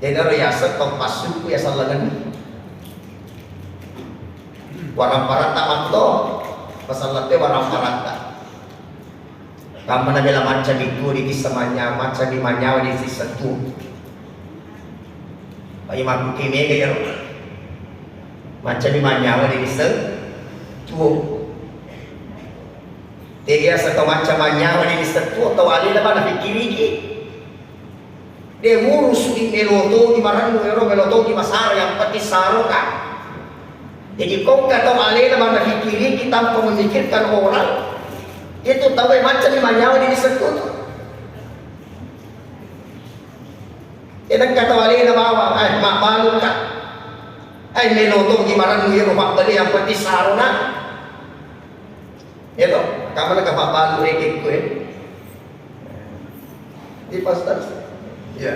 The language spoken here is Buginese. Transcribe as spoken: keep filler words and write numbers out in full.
Tenaro yaseng to passuku ya sallangenni. Waramparatta matto, pasallatte waramparatta. Kammana bela macca bittu di kissa manya, macca di manyawa di sissa tuo. Pai makkuke mega yaro. Macca di manyawa di sissa tuo. Tega yaseng to macca manyawa di sissa tuo, to alena bana pikkiriki. De urusuki, melo togi marennu ero, melo togi masara, yang penting saroka. Jadi kongka tau alena mana pikiriki tanpa memikirkan orang, itu tau e macam di manyawa di disentuh tu. Edang kata alena bawang, eh, mabbalukka. Eh, melo togi marennu ero, mabbali, yang penting sarona. Iya to, kamana ka mabbalu rekekku, eh. Di pastor. Ya.